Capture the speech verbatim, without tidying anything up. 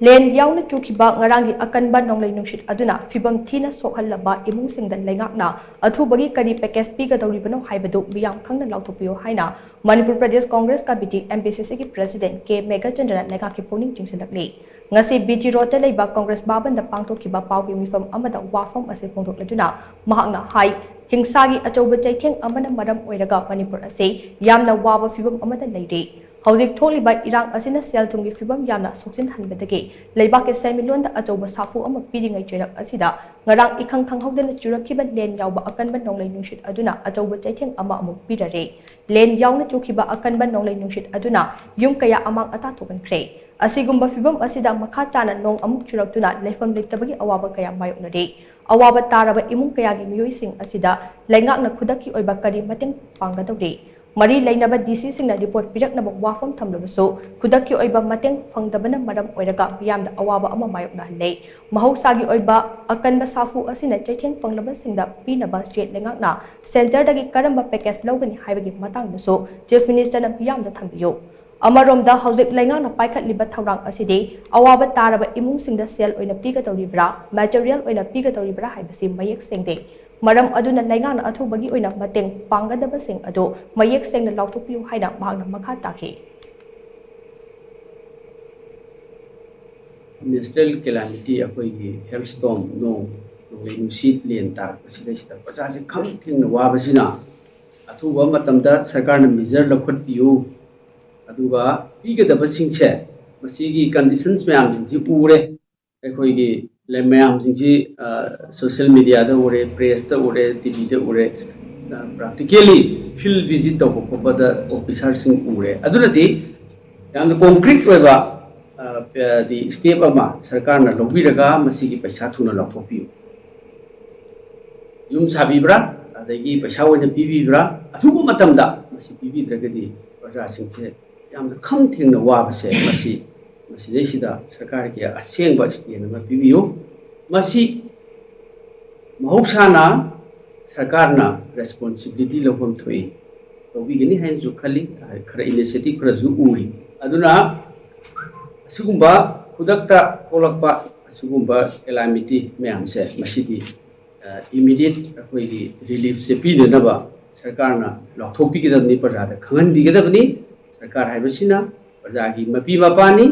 ꯂꯦꯟ ꯌꯥꯎꯅ ꯆꯨꯈꯤꯕ ꯉꯔꯥꯡꯒꯤ ꯑꯀꯟꯕ ꯅꯣꯡꯂꯩ ꯅꯨꯡꯁꯤꯠ ꯑꯗꯨꯅ ꯐꯤꯕꯝ ꯊꯤꯅ ꯁꯣꯛꯍꯜꯂꯕ ꯏꯃꯨꯡꯁꯤꯡꯗ ꯂꯩꯉꯥꯛꯅ ꯑꯊꯨꯕꯒꯤ ꯀꯔꯤ package ꯄꯤꯒꯗꯧꯔꯤꯕꯅꯣ ꯍꯥꯏꯕꯗꯨ ꯃꯤꯌꯥꯝ ꯈꯪꯅ ꯂꯥꯎꯊꯣꯛꯄꯤꯌꯨ ꯍꯥꯏꯅ ꯃꯅꯤꯄꯨꯔ ꯄ꯭ꯔꯗꯦꯁ ꯀꯣꯡꯒ꯭ꯔꯦꯁ ꯀꯃꯤꯇꯤ, MPCC ꯒꯤ president ꯀꯦ ꯃꯦꯘꯆꯟꯗ꯭ꯔꯅ ꯂꯩꯉꯥꯛꯀꯤ ꯄꯨꯛꯅꯤꯡ ꯆꯤꯡꯁꯤꯜꯂꯛꯂꯤ꯫ ꯉꯁꯤ BT Road ꯇ ꯂꯩꯕ ꯀꯣꯡꯒ꯭ꯔꯦꯁ ꯚꯕꯟꯗ ꯄꯥꯡꯊꯣꯛꯈꯤꯕ ꯄꯥꯎꯒꯤ ꯃꯤꯐꯝ ꯑꯃꯗ ꯋꯥꯐꯝ ꯑꯁꯤ ꯐꯣꯡꯗꯣꯛꯂꯗꯨꯅ ꯃꯍꯥꯛꯅ ꯍꯥꯏ, ꯍꯤꯡꯁꯥꯒꯤ ꯑꯆꯧꯕ ꯆꯩꯊꯦꯡ ꯑꯃꯅ ꯃꯔꯝ ꯑꯣꯏꯔꯒ ꯃꯅꯤꯄꯨꯔ ꯑꯁꯤ ꯌꯥꯝꯅ ꯋꯥꯕ ꯐꯤꯕꯝ ꯑꯃꯗ ꯂꯩꯔꯦ꯫ ꯍꯧꯖꯤꯛ ꯊꯣꯛꯂꯤꯕ ꯏꯔꯥꯡ ꯑꯁꯤꯅ ꯁꯦꯜ ꯊꯨꯝꯒꯤ ꯐꯤꯕꯝ ꯌꯥꯝꯅ ꯁꯣꯛꯆꯤꯟꯍꯟꯕꯗꯒꯤ ꯂꯩꯕꯥꯛꯀꯤ ꯁꯦꯟꯃꯤꯠꯂꯣꯟꯗ ꯑꯆꯧꯕ ꯁꯥꯐꯨ ꯑꯃ ꯄꯤꯔꯤꯉꯩ ꯆꯩꯔꯛ ꯑꯁꯤꯗ ꯉꯔꯥꯡ ꯏꯈꯪ ꯈꯪꯍꯧꯗꯅ ꯆꯨꯔꯛꯈꯤꯕ ꯂꯦꯟ ꯌꯥꯎꯕ ꯑꯀꯟꯕ ꯅꯣꯡꯂꯩ ꯅꯨꯡꯁꯤꯠ ꯑꯗꯨꯅ ꯑꯆꯧꯕ ꯆꯩꯊꯦꯡ ꯑꯃ ꯑꯃꯨꯛ ꯄꯤꯔꯔꯦ꯫ ꯂꯦꯟ ꯌꯥꯎꯅ ꯆꯨꯈꯤꯕ ꯑꯀꯟꯕ ꯅꯣꯡꯂꯩ ꯅꯨꯡꯁꯤꯠ ꯑꯗꯨꯅ ꯌꯨꯝ ꯀꯌꯥ ꯑꯃꯥꯡ ꯑꯇꯥ ꯊꯣꯛꯍꯟꯈ꯭ꯔꯦ꯫ ꯑꯁꯤꯒꯨꯝꯕ ꯐꯤꯕꯝ ꯑꯁꯤꯗ ꯃꯈꯥ ꯇꯥꯅ ꯅꯣꯡ ꯑꯃꯨꯛ ꯆꯨꯔꯛꯇꯨꯅ ꯂꯩꯐꯝ ꯂꯩꯇꯕꯒꯤ ꯑꯋꯥꯕ ꯀꯌꯥ ꯃꯥꯌꯣꯛꯅꯔꯦ꯫ ꯑꯋꯥꯕ ꯇꯥꯔꯕ ꯏꯃꯨꯡ ꯀꯌꯥꯒꯤ ꯃꯤꯑꯣꯏꯁꯤꯡ ꯑꯁꯤꯗ ꯂꯩꯉꯥꯛꯅ ꯈꯨꯗꯛꯀꯤ ꯑꯣꯏꯕ ꯀꯔꯤ ꯃꯇꯦꯡ ꯄꯥꯡꯒꯗꯧꯔꯤ? ꯃꯔꯤ ꯂꯩꯅꯕ DC ꯁꯤꯡꯅ report ꯄꯤꯔꯛꯅꯕ ꯋꯥꯐꯝ ꯊꯝꯂꯕꯁꯨ ꯈꯨꯗꯛꯀꯤ ꯑꯣꯏꯕ ꯃꯇꯦꯡ ꯐꯪꯗꯕꯅ ꯃꯔꯝ ꯑꯣꯏꯔꯒ ꯃꯤꯌꯥꯝꯗ ꯑꯋꯥꯕ ꯑꯃ ꯃꯥꯌꯣꯛꯅꯍꯜꯂꯦ꯫ ꯃꯍꯧꯁꯥꯒꯤ ꯑꯣꯏꯕ ꯑꯀꯟꯕ ꯁꯥꯐꯨ ꯑꯁꯤꯅ ꯆꯩꯊꯦꯡ ꯐꯪꯂꯕꯁꯤꯡꯗ ꯄꯤꯅꯕ state ꯂꯩꯉꯥꯛꯅ centre ꯗꯒꯤ ꯀꯔꯝꯕ package ꯂꯧꯒꯅꯤ ꯍꯥꯏꯕꯒꯤ ꯃꯇꯥꯡꯗꯁꯨ Chief Minister ꯅ ꯃꯤꯌꯥꯝꯗ ꯊꯝꯕꯤꯌꯨ꯫ ꯑꯃꯔꯣꯝꯗ ꯍꯧꯖꯤꯛ ꯂꯩꯉꯥꯛꯅ ꯄꯥꯏꯈꯠꯂꯤꯕ ꯊꯧꯔꯥꯡ ꯑꯁꯤꯗꯤ ꯑꯋꯥꯕ ꯇꯥꯔꯕ ꯏꯃꯨꯡꯁꯤꯡꯗ ꯁꯦꯜ ꯑꯣꯏꯅ ꯄꯤꯒꯗꯧꯔꯤꯕ꯭ꯔꯥ, material ꯑꯣꯏꯅ ꯄꯤꯒꯗꯧꯔꯤꯕ꯭ꯔꯥ ꯍꯥꯏꯕꯁꯤ ꯃꯌꯦꯛ ꯁꯦꯡꯗꯦ꯫ ꯃꯔꯝ ꯑꯗꯨꯅ ꯂꯩꯉꯥꯛꯅ ꯑꯊꯨꯕꯒꯤ ꯑꯣꯏꯅ ꯃꯇꯦꯡ ꯄꯥꯡꯒꯗꯕꯁꯤꯡ ꯑꯗꯨ ꯃꯌꯦꯛ ꯁꯦꯡꯅ ꯂꯥꯎꯊꯣꯛꯄꯤꯌꯨ ꯍꯥꯏꯅ ꯃꯍꯥꯛꯅ ꯃꯈꯥ ꯇꯥꯈꯤ꯫ Natural calamity, ꯑꯩꯈꯣꯏꯒꯤ hailstorm, ꯅꯣꯡ, ꯅꯣꯡꯂꯩ ꯅꯨꯡꯁꯤꯠ, ꯂꯦꯟ ꯇꯥꯔꯛꯄꯁꯤꯗꯩꯁꯤꯗ ꯄ꯭ꯔꯖꯥꯁꯦ ꯈꯝ ꯊꯦꯡꯅ ꯋꯥꯕꯁꯤꯅ ꯑꯊꯨꯕ ꯃꯇꯝꯗ ꯁꯔꯀꯥꯔꯅ measure ꯂꯧꯈꯠꯄꯤꯌꯨ, ꯑꯗꯨꯒ ꯄꯤꯒꯗꯕꯁꯤꯡꯁꯦ, ꯃꯁꯤꯒꯤ conditions ꯃꯌꯥꯝꯁꯤꯡꯁꯤ ꯎꯔꯦ꯫ ꯑꯩꯈꯣꯏꯒꯤ ꯂꯩ-, ꯃꯌꯥꯝꯁꯤꯡꯁꯤ, ꯑ, social media ꯗ ꯎꯔꯦ, press ꯇ ꯎꯔꯦ, TV ꯗ ꯎꯔꯦ, ꯑ, practically field visit ꯇꯧꯕ ꯈꯣꯠꯄꯗ officer ꯁꯤꯡ ꯎꯔꯦ꯫ ꯑꯗꯨꯅꯗꯤ ꯌꯥꯝꯅ concrete ꯑꯣꯏꯕ, ꯑ, ꯍꯥꯏꯗꯤ step ꯑꯃ ꯁꯔꯀꯥꯔꯅ ꯂꯧꯕꯤꯔꯒ ꯃꯁꯤꯒꯤ ꯄꯩꯁꯥ ꯊꯨꯅ ꯂꯧꯊꯣꯛꯄꯤꯌꯨ꯫ ꯌꯨꯝ ꯁꯥꯕꯤꯕ꯭ꯔꯥ, ꯑꯗꯒꯤ ꯄꯩꯁꯥ ꯑꯣꯏꯅ ꯄꯤꯕꯤꯕ꯭ꯔꯥ, ꯑꯊꯨꯕ ꯃꯇꯝꯗ ꯃꯁꯤ ꯄꯤꯕꯤꯗ꯭ꯔꯒꯗꯤ ꯄ꯭ꯔꯖꯥꯁꯤꯡꯁꯦ ꯌꯥꯝꯅ ꯈꯝ ꯊꯦꯡꯅ ꯋꯥꯕꯁꯦ, ꯃꯁꯤ, ꯃꯁꯤꯗꯩꯁꯤꯗ ꯁꯔꯀꯥꯔꯒꯤ ꯑꯁꯦꯡꯕ stand ꯑꯃ ꯄꯤꯕꯤꯌꯨ꯫ ꯃꯁꯤ ꯃꯍꯧꯁꯥꯅ ꯁꯔꯀꯥꯔꯅ responsibility ꯂꯧꯐꯝ ꯊꯣꯛꯏ, ꯂꯧꯕꯤꯒꯅꯤ ꯍꯥꯏꯅꯁꯨ ꯈꯜꯂꯤ꯫ ꯈꯔ initiative ꯈꯔꯁꯨ ꯎꯔꯤ꯫ ꯑꯗꯨꯅ ꯑꯁꯤꯒꯨꯝꯕ ꯈꯨꯗꯛꯇ ꯊꯣꯛꯂꯛꯄ ꯑꯁꯤꯒꯨꯝꯕ calamity ꯃꯌꯥꯝꯁꯦ, ꯃꯁꯤꯗꯤ ꯏꯃꯤꯗꯤꯌꯦꯠ ꯑꯩꯈꯣꯏꯒꯤ ꯔꯤꯂꯤꯐꯁꯦ ꯄꯤꯅꯅꯕ ꯁꯔꯀꯥꯔꯅ ꯂꯥꯎꯊꯣꯛꯄꯤꯒꯗꯕꯅꯤ, ꯄ꯭ꯔꯖꯥꯗ ꯈꯪꯍꯟꯕꯤꯒꯗꯕꯅꯤ꯫ ꯁꯔꯀꯥꯔ ꯍꯥꯏꯕꯁꯤꯅ ꯄ꯭ꯔꯖꯥꯒꯤ ꯃꯄꯤ ꯃꯄꯥꯅꯤ꯫